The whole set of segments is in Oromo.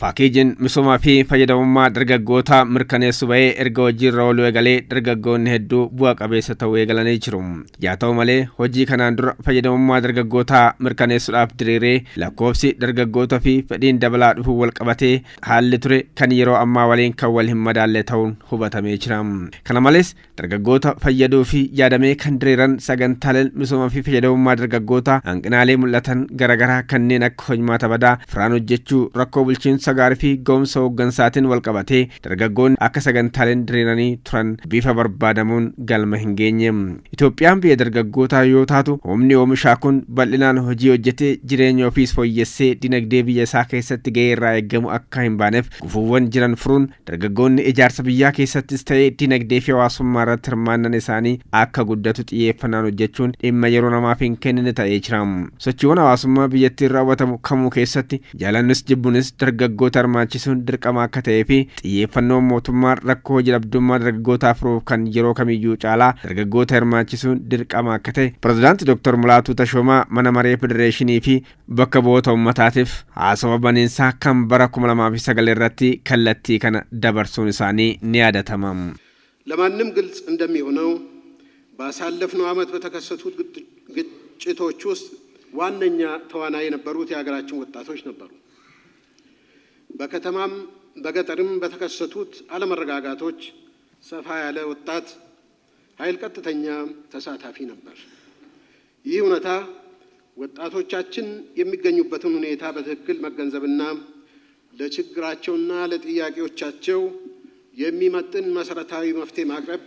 Paakeejiin misoomaa fi fayyadamummaa dargaggootaa mirkaneessu bahee erga hojiirra ooluu eegalee dargaggoonni hedduu bu'a qabeessa ta'uu eegalanii jiru. Yaa ta'u malee, hojii kanaan dura fayyadamummaa dargaggootaa mirkaneessuudhaaf diriiree lakkoofsi dargaggootaa fi fedhiin dabalaa dhufuu wal qabatee haalli ture kan yeroo ammaa waliin kan wal hin madaalle ta'uun hubatamee jira. Kana malees, dargaggoota fayyaduu fi yaadamee kan diriiran sagantaaleen misoomaa fi fayyadamummaa dargaggootaa hanqinaalee mul'atan garaagaraa kanneen akka hojmaata badaa, firaan hojjechuu, rakkoo bulchiinsa gaarii fi ga'umsa hooggansaatiin wal qabatee dargaggoonni akka sagantaaleen diriiranii turan bifa barbaadamuun galma hin geenye. Itoophiyaan biyya dargaggootaa yoo taatu, humni oomishaa kun bal'inaan hojii hojjetee jireenya ofiis fooyyessee dinagdee biyya isaa keessatti gahee irraa eeggamu akka hin baaneef gufuuwwan jiran furuun dargaggoonni ijaarsa biyyaa keessattis ta'ee dinagdee fi hawaasummaa irratti hirmaannan isaanii akka guddatu xiyyeeffannaan hojjechuun dhimma yeroo namaaf hin kennine ta'ee jira. Sochiiwwan hawaasummaa biyyattiin raawwatamu kamuu keessatti jaalannis jibbunis dargaggoota hirmaachisuun dirqama akka ta'ee fi xiyyeeffannoon mootummaa rakkoo hojii dhabdummaa dargaggootaa furuuf kan yeroo kamiyyuu caalaa dargaggoota hirmaachisuun dirqama akka ta'e Pirezidaanti Dr. Mulaatuu Tashoomaa mana maree federeeshinii fi bakka bu'oota uummataatiif haasawa baniinsaa kan bara 2009 irratti kallattii kana dabarsuun isaanii ni yaadatama. ለማንም ግልጽ እንደሚሆነው ባሳለፍነው ዓመት በተከሰቱት ግጭቶች ውስጥ ዋነኛ ተዋናይ የነበሩት የሀገራችን ወጣቶች ነበሩ። በከተማም በገጠርም በተከሰቱት አለመረጋጋቶች ሰፋ ያለ ወጣት ኃይል ቀጥተኛ ተሳታፊ ነበር። ይህ እውነታ ወጣቶቻችን የሚገኙበትን ሁኔታ በትክክል መገንዘብና ለችግራቸውና ለጥያቄዎቻቸው የሚመጥን መሰረታዊ መፍትሄ ማቅረብ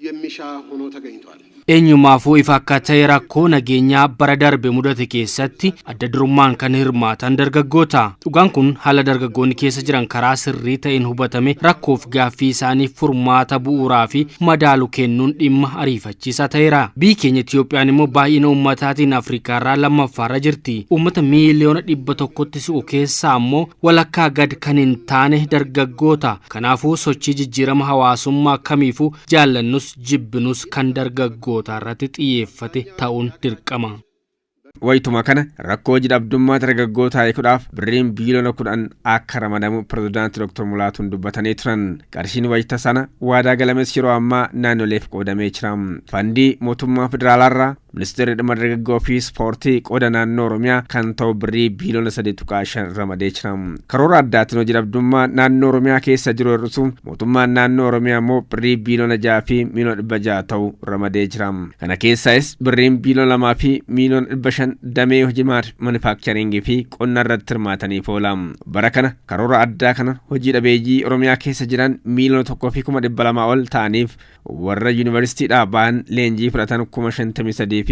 የሚሻ ሆኖ ተገኝቷል። Eenyumaafuu ifa akka ta'e, rakkoo nageenyaa bara darbe mudate keessatti adda durummaan kan hirmaatan dargaggoota. Dhugaan kun haala dargaggoonni keessa jiran karaa sirrii ta'een hubatame rakkoof gaaffii isaaniif furmaata bu'uuraa fi madaalu kennuun dhimma ariifachiisaa ta'eera. Biyyi keenya Itiyoophiyaan immoo baay'ina uummataatiin Afrikaarraa lammaffaarra jirti. Uummata miiliyoona 100tti siqu keessaa immoo walakkaa gad kan hin taane dargaggoota. Kanaafuu, sochii jijjiirama hawaasummaa kamiifuu jaallannus jibbinus kan dargaggoota irratti xiyyeeffate ta'uun dirqama. Wayituma kana rakkoo hojii dhabdummaa dargaggootaa hiikuudhaaf birriin biiliyoona 10 akka ramadamu Pirezidaanti Dr. Mulaatuun dubbatanii turan. Qarshiin wayita sana waadaa galames yeroo ammaa naannoleef qoodamee jira. Fandii mootummaa federaalaarraa Ministeerri dhimma dargaggoo fi ispoortii qooda naannoo Oromiyaa kan ta'u birrii biiliyoona 3.5 ramadee jira. Karoora addaatiin hojii dhabdummaa naannoo Oromiyaa keessa jiru hir'isuun mootummaan naannoo Oromiyaa immoo birrii biiliyoona 6 fi miiliyoona 600 ta'u ramadee jira. Kana keessaas birriin biiliyoona 2 fi miiliyoona 500 damee hojii manufaakcharingii fi qonna irratti hirmaataniif oola. Bara kana karoora addaa kana hojii dhabeeyyii Oromiyaa keessa jiran miiliyoona 1 fi 200,000 ol ta'aniif warra yuunivarsiitiidhaa ba'an leenjii fudhatan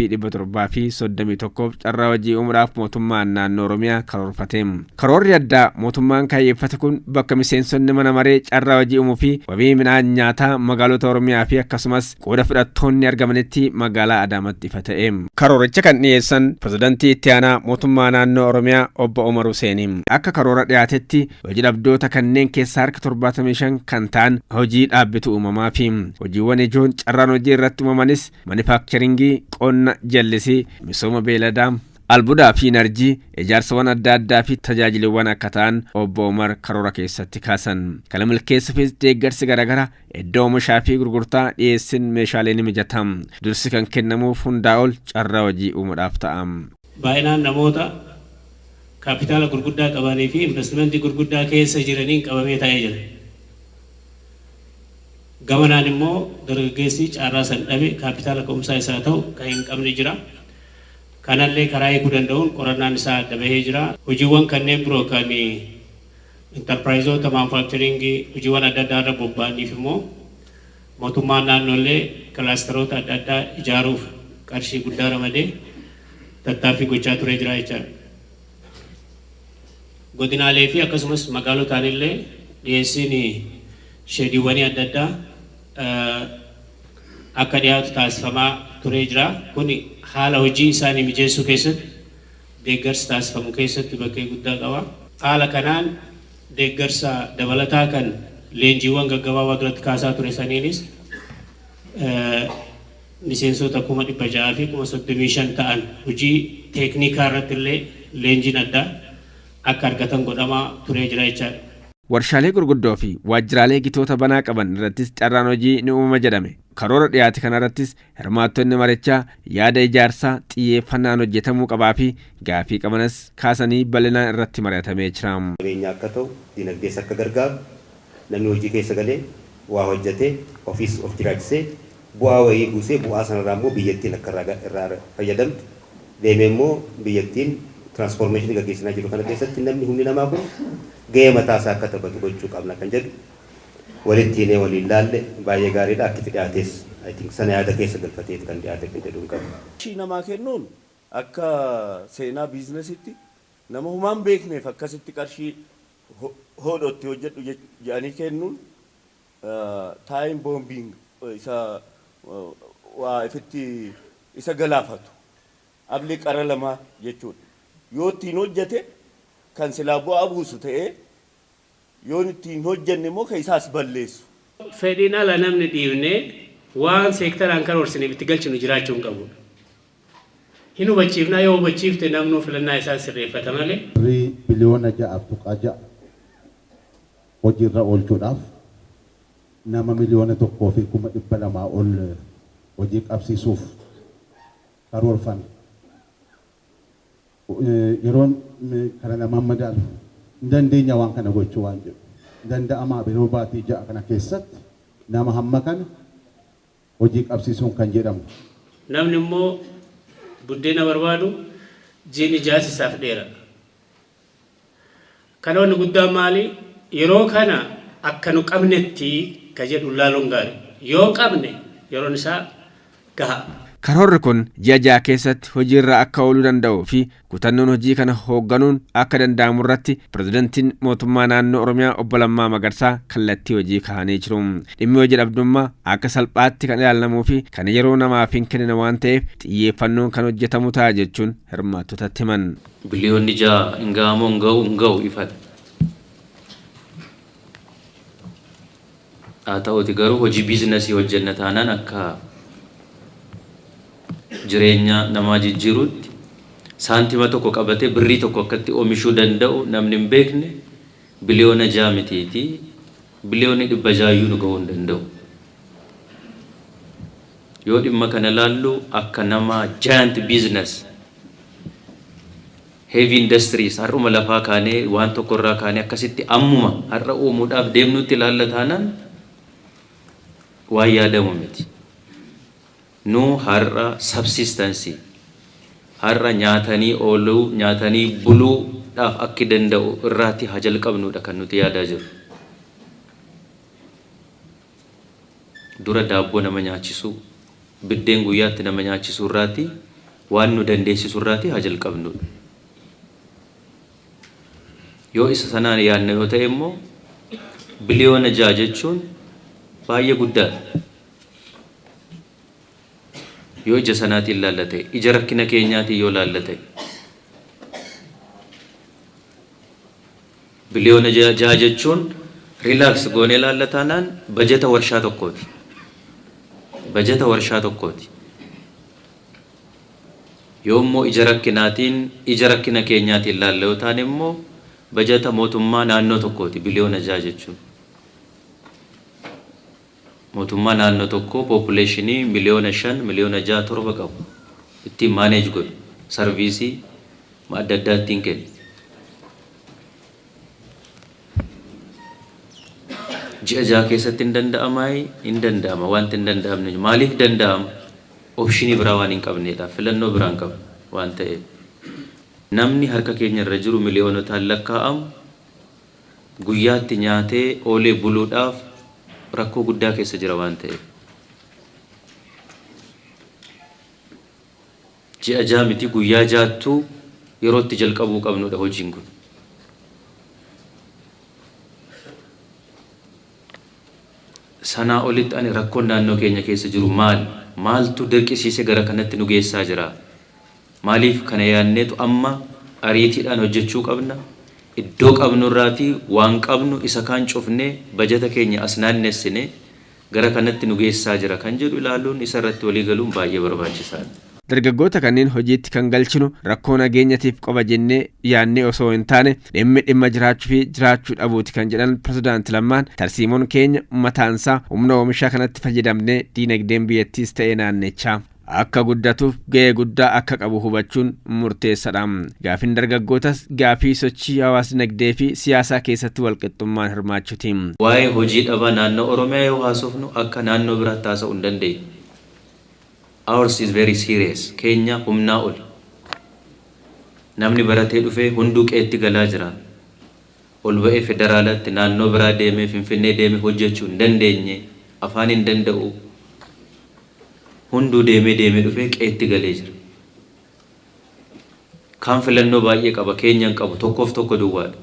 53,731f carraa hojii uumuudhaaf mootummaan naannoo Oromiyaa karoorfate. Karoorri addaa mootummaan kaayyeeffate kun bakka miseensonni mana maree carraa hojii uumuu fi wabii midhaan nyaataa magaalota Oromiyaa fi akkasumas qooda fudhattoonni argamanitti magaalaa Adaamaatti ifa ta'e. Karooricha kan dhiyeessan pirezidantii itti aanaa mootummaa naannoo Oromiyaa obbo Omar Huseeni. Akka karoora dhiyaatetti hojii dhabdoota kanneen keessaa harka 75 kan ta'an hojii dhaabbitu uumamaa fi hojiiwwan ijoon carraan hojii irratti uumamanis manufaakcharingii, qonna jallisii, misooma beeladaa, albuudaa fi inarjii, ijaarsawwan adda addaa fi tajaajilawwan akka ta'an obbo Omar karoora keessatti kaasan. Kana milkeessuufis deeggarsi garaagaraa iddoo oomishaa fi gurgurtaa dhiyeessin meeshaalee ni mijata. Dursi kan kennamuuf hundaa ol carraa hojii uumuudhaaf ta'a. Baay'inaan namoota kaapitaala gurguddaa qabanii fi investimentii gurguddaa keessa jiraniin qabamee taa'ee jira. Gamanaan immoo dargaggeessi carraa san dhabe, kaapitaala ka'umsaa isaa ta'u kan hin qabne jira. Kanallee karaa eeguu danda'uun qorannaan isaa adda bahee jira. Hojiiwwan kanneen biroo kan intarpiraayizoota maanufaaktiriingii, hojiiwwan adda addaa irra bobba'aniif immoo mootummaan naannoollee kilaasteroota adda addaa ijaaruuf qarshii guddaa ramadee tattaaffii gochaa ture jira jechaadha. Godinaalee fi akkasumas magaalotaan illee dhiyeessiin sheediiwwanii adda addaa akka dhiyaatu taasifamaa turee jira. Kun haala hojii isaanii mijeessuu keessatti, deeggarsa taasifamu keessatti bakkee guddaa qaba. Haala kanaan deeggarsa dabalataa kan leenjiiwwan gaggabaabaa duratti kaasaa ture saniinis miseensota 635,000 ta'an hojii teeknikaa irratti illee leenjiin addaa akka argatan godhamaa turee jira jechaadha. Warshaalee gurguddoo fi waajjiraalee gitoota banaa qaban irrattis carraan hojii ni uumama jedhame. Karoora dhiyaate kanarrattis hirmaattonni marichaa yaada ijaarsaa xiyyeeffannaan hojjetamuu qabaa fi gaaffii qabanas kaasanii bal'inaan irratti mari'atamee jira. Qabeenya akka ta'u, dinagdees akka gargaaru, namni hojii keessa galee waa hojjetee ofiis of jiraachisee bu'aa wayii buusee bu'aa sanarraa immoo biyyattiin akka irraa fayyadamtu, deemee immoo biyyattiin tiraansfoormeeshinii gaggeessinaa jiru kana keessatti namni humni namaa kun gahee mataa isaa akka taphatu gochuu qabna kan jedhu walitti hinee waliin laalle baay'ee gaariidha. Akka itti dhiyaates I think sana yaada keessa galfateeti kan dhiyaate kan jedhu hin qabu. Qarshii namaa kennuun akka seenaa biizinasitti nama humaan beekneef akkasitti qarshii hodhotti hojjedhu jedhanii kennuun time bombing isa waa ifitti isa galaafatu abli qara lamaa jechuudha. Yoo ittiin hojjete kan silaa bu'aa buusu ta'ee, yoo ittiin hojjenne immoo kan isaas balleessu. Fedhiin ala namni dhiibnee waan seektaraan karoorsineef itti galchinu jiraachuu hin qabu. Hin hubachiifnaa, yoo hubachiifte namnuu filannaa isaa sirreeffata malee. Birrii biliyoona 6.6 hojiirra oolchuudhaaf nama 1,200,000 ol hojii qabsiisuuf karoorfame. Yeroon kana lamaan madaalu hin dandeenya waan kana gochuu waan jedhu. Hin danda'amaa yeroo baatii 6 kana keessatti nama hamma kana hojii qabsiisuun kan jedhamu. Namni immoo buddeena barbaadu jiini jaas isaaf dheera. Kana wanni guddaan maali? Yeroo kana akka nu qabnetti ka jedhu laaluun gaarii. Yoo qabne yeroon isaa gaha. Karoorri kun ji'a 6 keessatti hojiirra akka ooluu danda'uu fi kutannoon hojii kana hoogganuun akka danda'amu irratti pirezidantiin mootummaa naannoo Oromiyaa obbo Lammaa Magarsaa kallattii hojii kaa'anii jiru. Dhimmi hojii dhabdummaa akka salphaatti kan ilaalamuu fi kan yeroo namaaf hin kennine waan ta'eef xiyyeeffannoon kan hojjetamu ta'a jechuun hirmaattotatti himan. Biliyoonni 6 hin ga'amoo hin ga'u? Hin ga'u, ifadha. Haa ta'uti garuu hojii biizinasii hojjenna taanaan akka jireenya namaa jijjiiruutti saantima tokko qabatee birrii tokko akkatti oomishuu danda'u namni hin beekne biliyoona 6 mitiiti, biliyoonni 600yyuu nu ga'uu hin danda'u. Yoo dhimma kana laallu akka nama giant business, heavy industries, har'uma lafaa kaanee waan tokko irraa kaanee akkasitti ammuma har'a uumuudhaaf deemnutti ilaalla taanaan waan yaadamu miti. Nu har'a subsistence, har'a nyaatanii ooluu, nyaatanii buluudhaaf akki danda'u irraati haa jalqabnudha kan nuti yaadaa jirru. Dura daabboo nama nyaachisuu, biddeen guyyaatti nama nyaachisuu irraati, waan nu dandeessisu irraati haa jalqabnudha. Yoo isa sanaan yaadna yoo ta'e immoo biliyoona 6 jechuun baay'ee guddaadha. Yoo ija sanaatiin laalla ta'e, ija rakkina keenyaatiin yoo laalla ta'e. Biliyoona 6 jechuun relax goonee laalla taanaan bajeta warshaa tokkooti. Bajeta warshaa tokkooti. Yoo immoo ija rakkinaatiin, ija rakkina keenyaatiin laalla yoo taane immoo bajeta mootummaa naannoo tokkooti biliyoona 6 jechuun. Mootummaa naannoo tokkoo population miliyoona 5, miliyoona 6, 7 qabu. Ittiin manage godhu. Service adda addaa ittiin kennu. Ji'a 6 keessatti hin danda'amaa? Hin danda'ama. Wanti hin danda'amne maaliif danda'ama? Option biraa waan hin qabneedha. Filannoo biraa hin qabnu waan ta'eef. Namni harka keenya irra jiru miliyoonotaan lakkaa'amu guyyaatti nyaatee oolee buluudhaaf rakkoo guddaa keessa jira waan ta'eef. Ji'a 6 miti, guyyaa ja'attuu yeroo itti jalqabuu qabnudha hojiin kun. Sanaa olitti ani rakkoon naannoo keenya keessa jiru maal? Maaltu dirqisiise gara kanatti nu geessaa jira? Maaliif kana yaadneetu amma ariitiidhaan hojjechuu qabna? Iddoo qabnu irraatii waan qabnu isa kaan cufnee bajata keenya as naannessine gara kanatti nu geessaa jira kan jedhu ilaaluun isa irratti walii galuun baay'ee barbaachisaadha. Dargaggoota kanneen hojiitti kan galchinu rakkoo nageenyatiif qofa jennee yaannee osoo hin taane dhimmi dhimma jiraachuu fi jiraachuu dhabuuti kan jedhan Pirezidaanti Lammaan, tarsiimoon keenya mataansaa humna oomishaa kanatti fayyadamnee diinagdeen biyyattiis ta'ee naannichaa akka guddatuuf ga'ee guddaa akka qabu hubachuun murteessaadha. Gaafiin dargaggootas gaafii sochii hawaas dinagdee fi siyaasaa keessatti walqixxummaan hirmaachuuti. Waa'ee hojii dhabaa naannoo Oromiyaa yoo haasofnu akka naannoo biraatti haasa'uu hin dandeenye. Ours is very serious. Keenya humnaa ol. Namni baratee dhufee hunduu qe'eetti galaa jira. Ol ba'ee federaalatti naannoo biraa deemee, Finfinnee deemee hojjechuu hin dandeenye. Afaan hin danda'u. Hunduu deemee deemee dhufee qe'eetti galee jira. Kaan filannoo baay'ee qaba, keenya hin qabu, tokkoof tokko duwwaadha.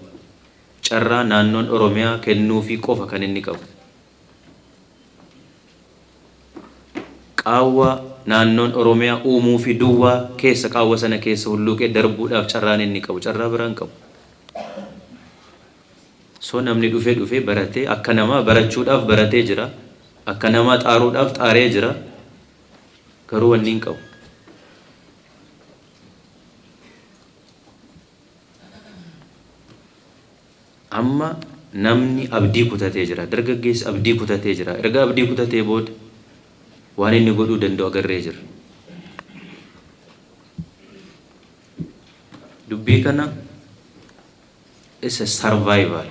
Carraa naannoon Oromiyaa kennuufii qofa kan inni qabu. Qaawwa naannoon Oromiyaa uumuu fi duwwaa keessa, qaawwa sana keessa hulluuqee darbuudhaaf carraan inni qabu, carraa biraa hin qabu. So namni dhufee dhufee baratee, akka namaa barachuudhaaf baratee jira. Akka namaa xaaruudhaaf xaaree jira. Garuu wanni hin qabu. Amma namni abdii kutatee jira. Dargaggeessi abdii kutatee jira. Erga abdii kutatee booda waan inni godhuu danda'u agarree jira. Dubbii kana isa survival,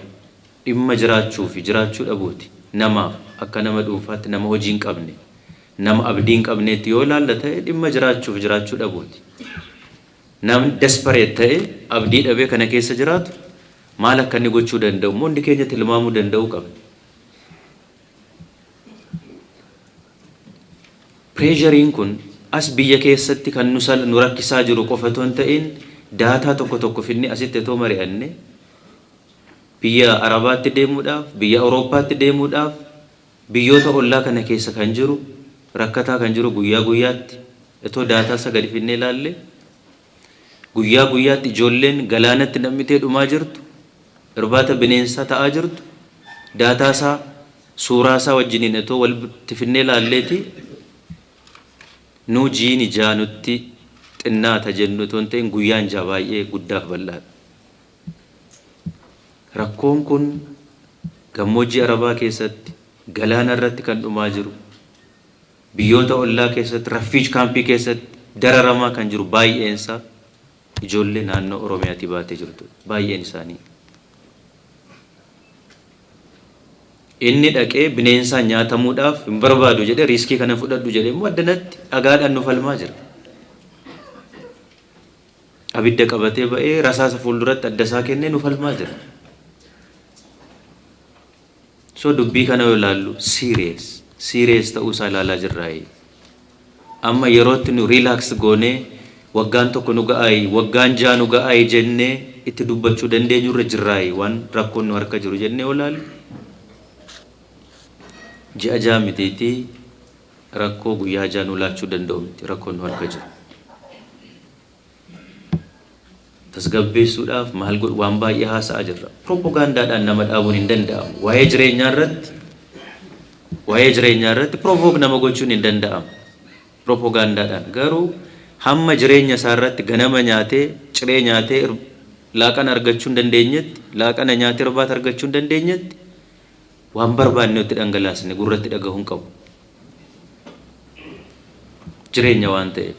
dhimma jiraachuu fi jiraachuu dhabuuti. Namaaf akka nama dhuunfaatti, nama hojii hin qabne, nama abdii hin qabneetti yoo ilaalla ta'e, dhimma jiraachuuf jiraachuu dhabuuti. Namni desperate ta'e, abdii dhabee kana keessa jiraatu maal akka inni gochuu danda'u immoo hundi keenya tilmaamuu danda'uu qabna. Pressureiin kun as biyya keessatti kan nu rakkisaa jiru qofa otoo hin ta'in, data tokko tokko finne asitti otoo mari'anne, biyya Arabaatti deemuudhaaf, biyya Awurooppaatti deemuudhaaf, biyyoota ollaa kana keessa kan jiru, rakkataa kan jiru, guyyaa guyyaatti otoo data isa gadi finnee ilaalle, guyyaa guyyaatti ijoolleen galaanatti nam'itee dhumaa jirtu, irbaata bineensaa ta'aa jirtu, data isaa suuraa isaa wajjiniin otoo walitti finnee ilaalleeti, nu jiini 6 nutti xinnaata jennu otoo hin ta'in, guyyaan 6 baay'ee guddaaf bal'aadha. Rakkoon kun gammoojjii Arabaa keessatti galaana irratti kan dhumaa jiru, biyyoota ollaa keessatti refugee campii keessatti dararamaa kan jiru, baay'eensaa ijoollee naannoo Oromiyaatii baatee jirtu baay'een isaanii. Inni dhaqee bineensaan nyaatamuudhaaf hin barbaadu jedhee, riskii kana fudhadhu jedhee immoo addanatti dhagaadhaan nu falmaa jira. Abidda qabatee ba'ee rasaasa fuulduratti adda isaa kennee nu falmaa jira. So dubbii kana yoo ilaallu serious serious ta'uu isaa ilaalaa jirraayi. Amma yerootti nu relax goonee waggaan 1 nu ga'aayi, waggaan 6 nu ga'aayi jennee itti dubbachuu dandeenyurra jirraayi, waan rakkoon nu harka jiru jennee yoo ilaalle, ji'a 6 mitiitii rakkoo guyyaa 6 nu laachuu danda'u miti rakkoon nu harka jiru. Tasgabbeessuudhaaf maal godhu, waan baay'ee haasa'aa jirra. Propagaandaadhaan nama dhaabuun hin danda'amu. Waa'ee jireenyaa irratti provoke nama gochuun hin danda'amu. Propagaandaadhaan garuu hamma jireenya isaa irratti ganama nyaatee, ciree nyaatee laaqana argachuu hin dandeenyetti, laaqana nyaatee irbaata argachuu hin dandeenyetti, waan barbaanne itti dhangalaasne gurratti dhagahuu hin qabu. Jireenya waan ta'eef.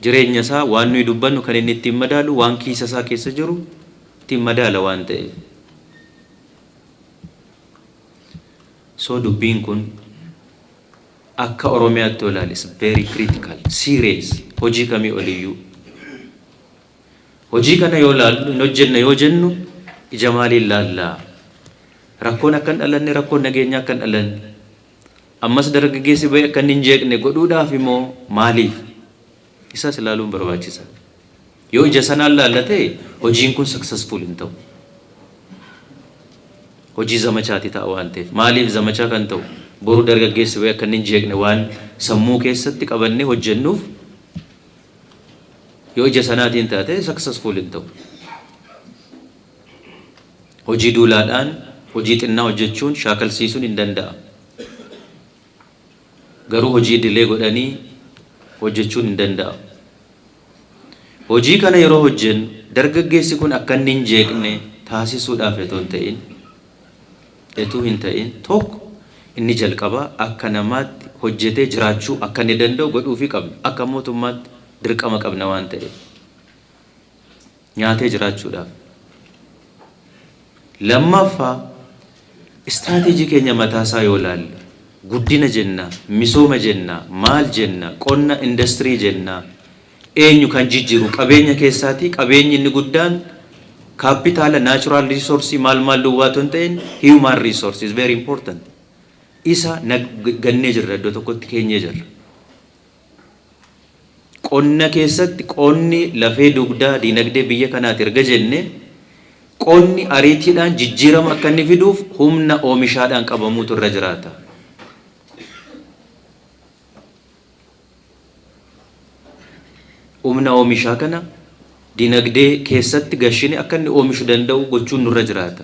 Jireenya isaa waan nuyi dubbannu kan inni ittiin madaalu waan kiisa isaa keessa jiru ittiin madaala waan ta'eef. So dubbiin kun akka Oromiyaatti yoo ilaale is very critical, serious, hojii kamii oliyyuu. Hojii kana yoo ilaallu, hin hojjenna yoo jennu, ija maaliin laallaa? Rakkoon akka hin dhalanne, rakkoon nageenyaa akka hin dhalanne, ammas dargaggeessi bahee akka inni hin jeeqne godhuudhaaf immoo maaliif? Isas ilaaluun barbaachisa. Yoo ija sanaan laalla ta'e, hojiin kun successful hin ta'u. Hojii zamachaati ta'a waan ta'eef. Maaliif zamachaa kan ta'u? Boru dargaggeessi bahee akka inni hin jeeqne waan sammuu keessatti qabannee hojjennuuf, yoo ija sanaatiin taate successful hin ta'u. Hojii duulaadhaan hojii xinnaa hojjechuun shaakalsiisuun hin danda'amu. Garuu hojii idilee godhanii hojjechuun hin danda'amu. Hojii kana yeroo hojjennu dargaggeessi kun akka inni hin jeeqne taasisuudhaaf etuu hin ta'in tokko inni jalqabaa akka namaatti hojjetee jiraachuu akka inni danda'u godhuufii qabna. Akka mootummaatti dirqama qabna waan ta'eef. Nyaatee jiraachuudhaaf. Lammaffaa, istiraateejii keenya mataasaa yoo ilaalle, guddina jenna, misooma jenna, maal jenna, qonna industirii jenna, eenyu kan jijjiiru qabeenya keessaatii qabeenyi inni guddaan kaapitaala, natural resource, maal maal duwwaa otoo hin ta'in human resource is very important. Isa gannee jirra, iddoo tokkotti keenyee jirra. Qonna keessatti qonni lafee dugdaa diinagdee biyya kanaati erga jenne, qonni ariitiidhaan jijjiirama akka inni fiduuf humna oomishaadhaan qabamuutu irra jiraata. Humna oomishaa kana dinagdee keessatti gashine akka inni oomishuu danda'u gochuun nurra jiraata.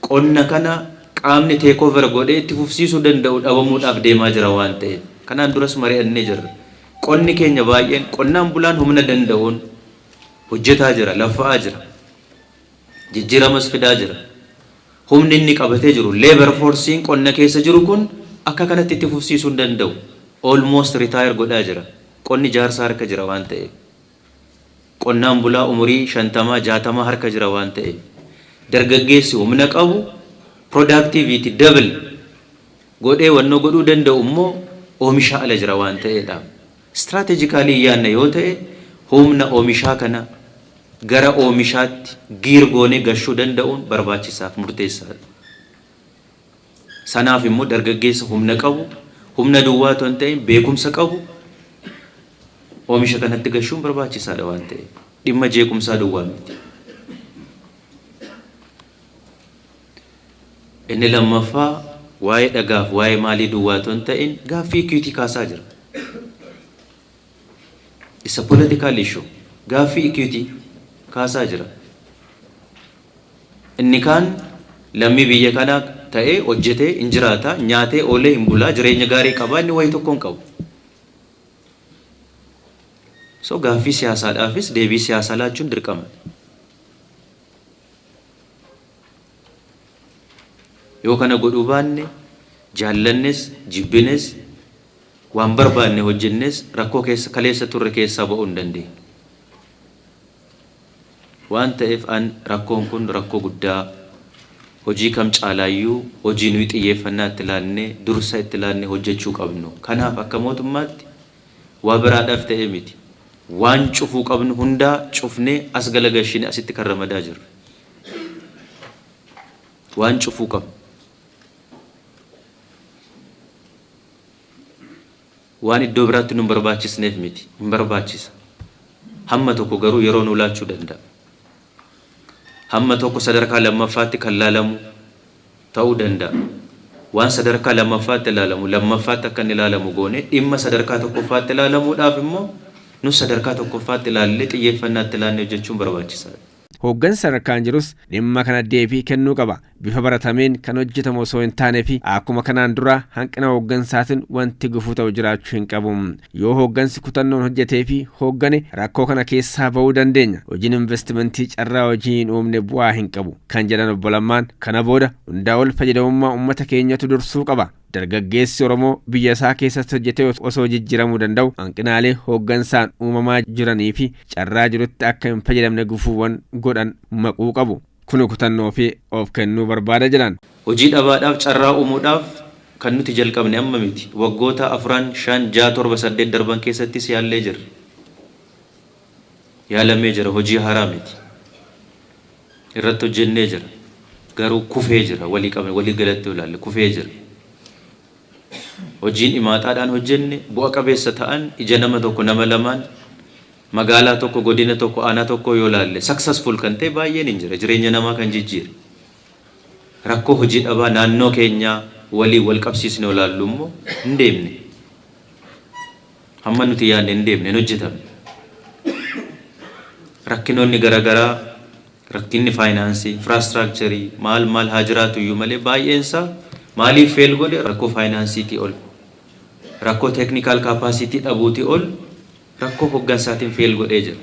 Qonna kana qaamni take over godhee itti fufsiisuu danda'u dhabamuudhaaf deemaa jira waan ta'eef. Kanaan duras mari'annee jirra. Qonni keenya baay'een qonnaan bulaan humna danda'uun hojjetaa jira, laffa'aa jira. Jijjiiramas fidaa jira. Humni inni qabatee jiru, labor forceiin qonna keessa jiru kun akka kanatti itti fufsiisuu hin danda'u. Almost retire godhaa jira. Qonni jaarsa harka jira waan ta'eef. Qonnaan bulaa umurii 50, 60 harka jira waan ta'eef. Dargaggeessi humna qabu productivity double godhee wannoo godhuu danda'u immoo oomisha ala jira waan ta'eedha. Strategically yaadna yoo ta'e, humna oomishaa kana gara oomishaatti gear goonee gashuu danda'uun barbaachisaaf murteessaadha. Sanaaf immoo dargaggeessa humna qabu, humna duwwaa otoo hin ta'in beekumsa qabu oomisha kanatti gashuun barbaachisaadha waan ta'eef. Dhimma jeequmsaa duwwaa miti. Inni lammaffaa waa'ee dhagaaf waa'ee maalii duwwaa otoo hin ta'in gaaffii equity kaasaa jira. Isa political issue, gaaffii equity kaasaa jira. Inni kaan lammii biyya kanaa ta'ee hojjetee hin jiraata, nyaatee oolee hin bulaa, jireenya gaarii qabaa, inni wayii tokko hin qabu. So gaaffii siyaasaadhaafis deebii siyaasaa laachuun dirqama. Yoo kana godhuu baanne, jaallannes jibbines, waan barbaanne hojjennes, rakkoo keessa kaleessa turre keessaa ba'uu hin dandeenye. Waan ta'eef an rakkoon kun rakkoo guddaa, hojii kam caalaayyuu hojii nuyi xiyyeeffannaa itti laannee, dursa itti laannee hojjechuu qabnu. Kanaaf akka mootummaatti waa biraadhaaf ta'ee miti. Waan cufuu qabnu hundaa cufnee as galagalchine asitti kan ramadaa jirru. Waan cufuu qabnu. Waan iddoo biraatti nu hin barbaachisneef miti. Hin barbaachisa. Hamma tokko garuu yeroo nu laachuu danda'a. Hamma tokko sadarkaa lammaffaatti kan laalamu ta'uu danda'a. Waan sadarkaa lammaffaatti ilaalamu lammaffaatti akka inni ilaalamu goone, dhimma sadarkaa tokkoffaatti ilaalamuudhaaf immoo nus sadarkaa tokkoffaatti ilaallee xiyyeeffannaatti ilaannee hojjechuun barbaachisaadha. Hooggansa sadarkaan jirus dhimma kana deebii kennuu qaba. Bifa baratameen kan hojjetamu osoo hin taanee fi akkuma kanaan dura hanqina hooggansaatiin wanti gufuu ta'u jiraachuu hin qabu. Yoo hooggansi kutannoon hojjetee fi hooggane, rakkoo kana keessaa ba'uu dandeenya. Hojiin investimentii carraa hojii hin uumne bu'aa hin qabu kan jedhan Obbo Lammaan, kana booda hundaa ol fayyadamummaa uummata keenyatu dursuu qaba. Dargaggeessi Oromoo biyya isaa keessatti hojjetee osoo jijjiiramuu danda'u hanqinaalee hooggansaan uumamaa jiranii fi carraa jirutti akka hin fayyadamne gufuuwwan godhan maquu qabu. Kun kutannoo fi of kennuu barbaada jedhan. Hojii dhabaadhaaf carraa uumuudhaaf kan nuti jalqabne amma miti. Waggoota 4, 5, 6, 7, 8 darban keessattis yaallee jirra. Yaalamee jira, hojii haaraa miti. Irratti hojjennee jira. Garuu kufee jira, walii qabne walii galatti ilaalle kufee jira. Hojiin imaaxaadhaan hojjenne bu'a qabeessa ta'an ija nama tokko, nama lamaan, magaalaa tokko, godina tokko, aanaa tokko yoo ilaalle successful kan ta'e baay'een hin jira, jireenya namaa kan jijjiire. Rakkoo hojii dhabaa naannoo keenyaa waliin wal qabsiisne ilaallu immoo hin deemne. Hamma nuti yaadne hin deemne, hin hojjetamne. Rakkinoonni garaagaraa, rakkinni faayinaansii, infrastructure, maal maal haa jiraatu iyyuu malee, baay'een isaa maaliif fail godhe? Rakkoo faayinaansiitii ol. Rakkoo technical capacity dhabuutii ol rakkoo hoggansaatiin fail godhee jira.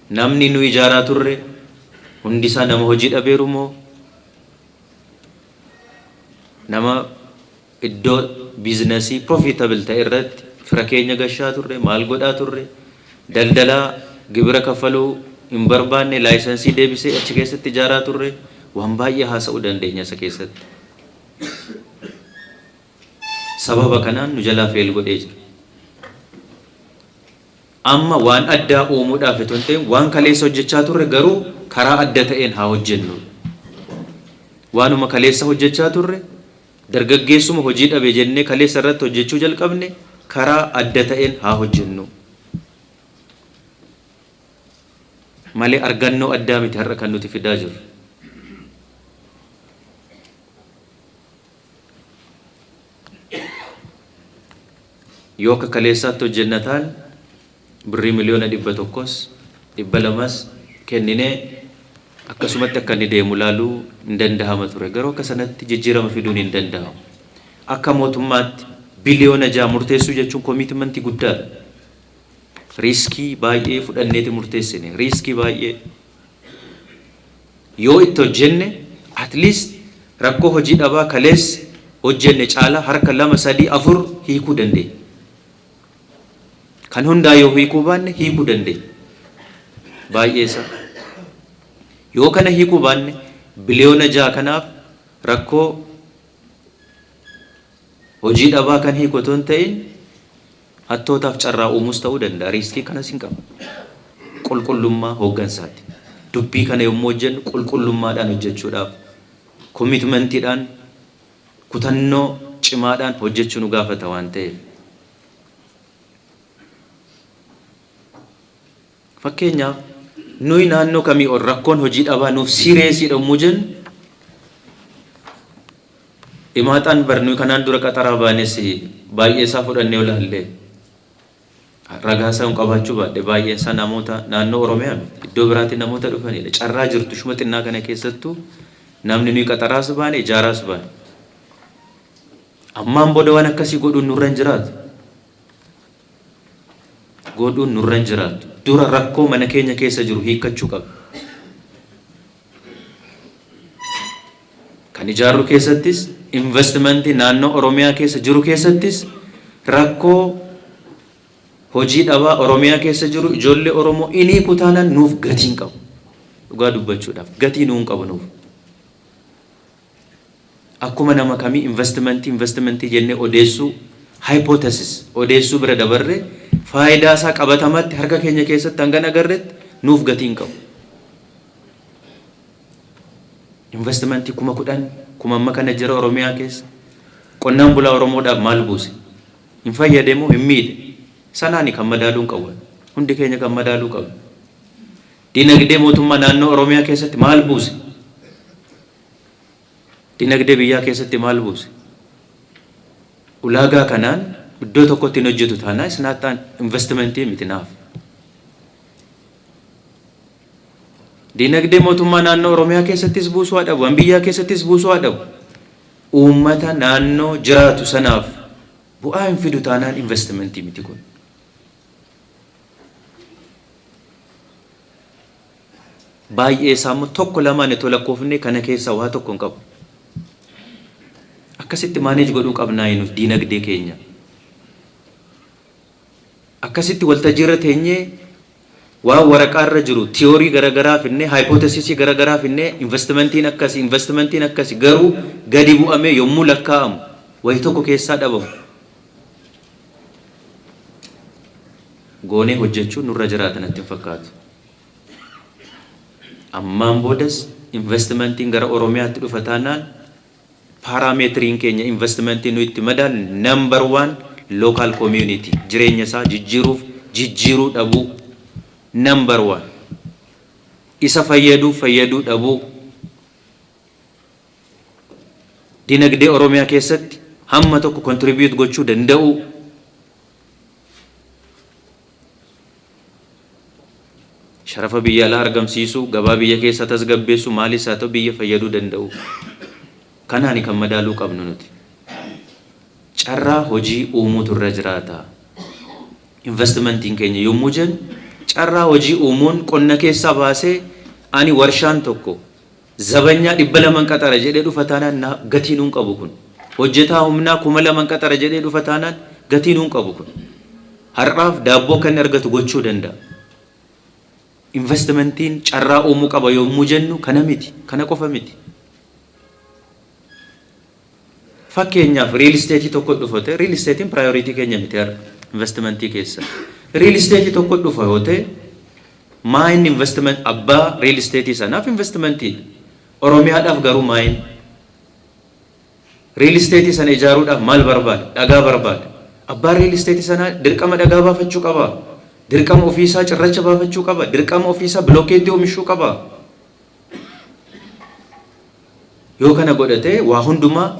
Namni nu ijaaraa turre hundisaa nama hojii dhabeeru moo nama iddoo business profitable ta'e irratti fira keenya gashaa turre, maal godhaa turre, daldalaa gibira kaffaluu hin barbaanne license deebisee achi keessatti ijaaraa turre, waan baay'ee haasa'uu dandeenya isa keessatti. Sababa kanaan nu jalaa fail godhee jira. Amma waan addaa uumuudhaaf itoo hin ta'in, waan kaleessa hojjechaa turre garuu karaa adda ta'een haa hojjennu. Waanuma kaleessa hojjechaa turre, dargaggeessuma hojii dhabe jennee kaleessa irratti hojjechuu jalqabne, karaa adda ta'een haa hojjennu. Malee argannoo addaa miti har'a kan nuti fidaa jirru. Yoo akka kaleessaatti hojjenna ta'an, birrii 100,000,000s 200s kenninee akkasumatti akka inni deemu laaluu hin danda'ama ture. Garuu akka sanatti jijjiirama fiduun hin danda'amu. Akka mootummaatti 6 biliyoona murteessuu jechuun commitment guddaadha. Risk baay'ee fudhanneeti murteessine. Risk baay'ee. Yoo itti hojjenne, at least rakkoo hojii dhabaa kaleessa hojjenne caalaa harka lama, sadii, afur hiikuu dandeenya. Kan hundaa yoo hiikuu baanne, hiikuu dandeenya. Baay'ee isaa. Yoo kana hiikuu baanne, 6 biliyoona kanaaf rakkoo hojii dhabaa kan hiiku otoo hin ta'in, hattootaaf carraa uumuus ta'uu danda'a. Risk kanas hin qaba. Qulqullummaa hooggansaati. Dubbii kana yommuu hojjennu qulqullummaadhaan hojjechuudhaaf, commitmentiidhaan, kutannoo cimaadhaan hojjechuu nu gaafata waan ta'eef. Fakkeenyaaf, nuyi naannoo kamii ol rakkoon hojii dhabaa nuuf seriousiidha yommuu jennu, himaaxaan bar nuyi kanaan dura qaxaraa baanes baay'ee isaa fudhannee olaallee, ragaa isaa hin qabaachuu baadhe, baay'een isaa namoota naannoo Oromiyaa miti, iddoo biraatti namoota dhufanidha. Carraa jirtu shuma xinnaa kana keessattuu namni nuyi qaxaraas baane, ijaaraas baane. Ammaan booda waan akkasii godhuun nurra hin jiraatu. Godhuun nurra hin jiraatu. Dura rakkoo mana keenya keessa jiru hiikkachuu qabna. Kan ijaarru keessattis, investment naannoo Oromiyaa keessa jiru keessattis, rakkoo hojii dhabaa Oromiyaa keessa jiru ijoollee Oromoo inii kutaanan nuuf gatii hin qabu. Dhugaa dubbachuudhaaf gatii nuu hin qabu nuuf. Akkuma nama kamii investment investment jennee odeessuu, hypothesis odeessuu bira dabarre, faayidaa isaa qabatamatti harka keenya keessatti hangan agarretti nuuf gatii hin qabu. Investment 10,000 kuma amma kana jira Oromiyaa keessa. Qonnaan bulaa Oromoodhaaf maal buuse? Hin fayyade moo hin miidhe? Sanaani kan madaaluu hin qabu. Hundi keenya kan madaaluu qabna. Dinagdee mootummaa naannoo Oromiyaa keessatti maal buuse? Dinagdee biyyaa keessatti maal buuse? Ulaagaa kanaan iddoo tokkotti hin hojjetu taanaa, isnaattaan investment miti naaf. Dinagdee mootummaa naannoo Oromiyaa keessattis buusuu haa dhabu, an biyyaa keessattis buusuu haa dhabu. Uummata naannoo jiraatu sanaaf bu'aa hin fidu taanaan investment miti kun. Baay'ee isaa immoo tokko lamaan itoo lakkoofne kana keessaa waa tokko hin qabu. Akkasitti manage godhuu qabnaa nuuf diinagdee keenya. Akkasitti waltajjiirra teenyee waan waraqaarra jiru theory garaagaraa finnee, hypothesis garaagaraa finnee, investmentiin akkasii, investmentiin akkasii, garuu gadi bu'amee yommuu lakkaa'amu wayi tokko keessaa dhabamu. Goonee hojjechuun nurra jiraata natti hin fakkaatu. Ammaan boodas investmentiin gara Oromiyaatti dhufa taanaan, parameteriin keenya investment nu itti madaalu number one local community jireenya isaa jijjiiruuf jijjiiruu dhabuu, number one isa fayyaduu fayyaduu dhabuu, dinagdee Oromiyaa keessatti hamma tokko contribute gochuu danda'uu, sharafa biyya alaa argamsiisuu, gabaa biyya keessa tasgabbeessuu, maalis haa ta'u biyya fayyaduu danda'u. Kanaani kan madaaluu qabnu nuti. Carraa hojii uumuutu irra jiraata. Investimentiin keenya yommuu jennu, carraa hojii uumuun qonna keessaa baasee ani warshaan tokko zabanyaa 200 qaxara jedhee dhufa taanaan gatii nuun qabu kun. Hojjetaa humnaa 2000 qaxara jedhee dhufa taanaan gatii nuun qabu kun. Har'aaf daabboo akka inni argatu gochuu danda'a. Investimentiin carraa uumuu qaba yommuu jennu kana miti, kana qofa miti. Fakkeenyaaf, real estate tokko dhufa ta'e, real estatein priority keenya miti har'a investimentii keessa. Real estate tokko dhufa yoo ta'e, maa inni investment abbaa real estate sanaaf investimentii, Oromiyaadhaaf garuu maa inni? Real estate sana ijaaruudhaaf maal barbaada? Dhagaa barbaada. Abbaan real estate sanaa dirqama dhagaa baafachuu qaba. Dirqama ofiisaa cirracha baafachuu qaba. Dirqama ofiisaa bilookeetti oomishuu qaba. Yoo kana godhatee, waa hundumaa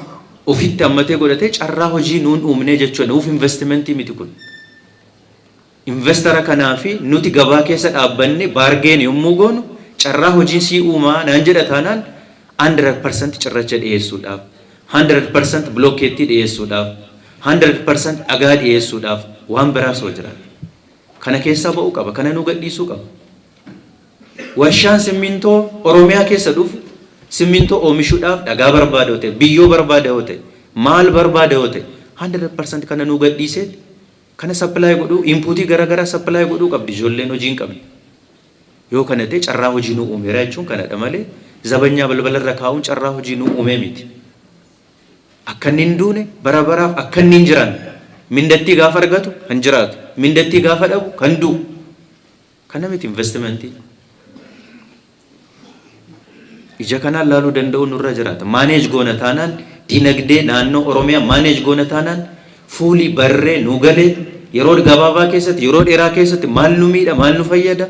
ofitti hammatee godhatee, carraa hojii nuun uumnee jechuudha. Nuuf investimentii miti kun. Investara kanaa fi nuti gabaa keessa dhaabbanne bargain yommuu goonu, carraa hojii sii uumaa naan jedha taanaan, 100% cirracha dhiyeessuudhaaf, 100% bilookeettii dhiyeessuudhaaf, 100% dhagaa dhiyeessuudhaaf waan biraa soo jiraata. Kana keessaa ba'uu qaba. Kana nu gadhiisuu qaba. Warshaan simmintoo Oromiyaa keessa dhufu simmintoo oomishuudhaaf dhagaa barbaada yoo ta'e, biyyoo barbaada yoo ta'e, maal barbaada yoo ta'e, 100% kana nu gadhiisee kana supply godhuu, inputii garaagaraa supply godhuu qabdi ijoolleen hojii hin qabne. Yoo kana ta'e, carraa hojii nu uumeera jechuun kanadha malee zabanyaa balbalarra kaa'uun carraa hojii nu uumee miti. Akka inni hin duune, bara baraaf akka inni hin jiraanne, mindattii gaafa argatu kan jiraatu, mindattii gaafa dhabu kan du'u. Kana miti investimentii. Ija kanaan laaluu danda'u nurra jiraata. Manage goona taanaan, dinagdee naannoo Oromiyaa manage goona taanaan, fuulii barree nu galee, yeroo gabaabaa keessatti, yeroo dheeraa keessatti maal nu miidha, maal nu fayyada,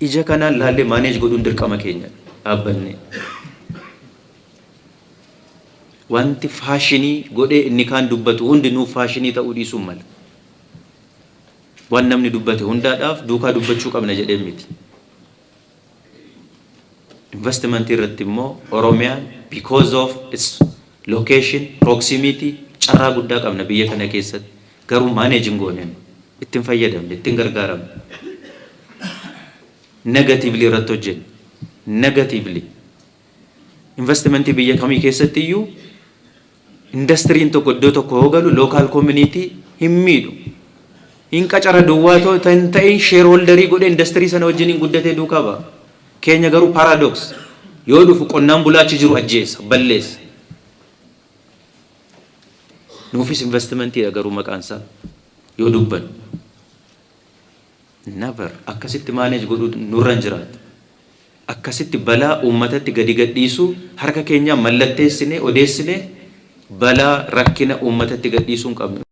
ija kanaan laallee manage godhuun dirqama keenya dhaabbanne. Wanti faashinii godhee inni kaan dubbatu hundi nuuf faashinii ta'uu dhiisuun mala. Waan namni dubbate hundaadhaaf duukaa dubbachuu qabna jedhee miti. Investimentii irratti immoo Oromiyaan because of its location, proximity, carraa guddaa qabna biyya kana keessatti. Garuu manage hin gooneen, ittiin fayyadamne, ittiin gargaaramne. Negatively irratti hojjenne. Negatively. Investimentii biyya kamii keessatti iyyuu indastiriin tokko iddoo tokko yoo galu local community hin miidhu. Hin qacara duwwaa hin ta'in, shareholderii godhee indastirii sana wajjin hin guddatee duukaa ba'a. Keenya garuu paradox, yoo dhufu qonnaan bulaa achi jiru ajjeesa, balleessa. Nuufis investimentiidha garuu maqaan isaa yoo dubbannu. Never akkasitti manage godhuu nurra hin jiraatu. Akkasitti balaa uummatatti gadi gadhiisuu, harka keenyaa mallatteessinee odeessinee balaa rakkina uummatatti gadhiisuu hin qabnu.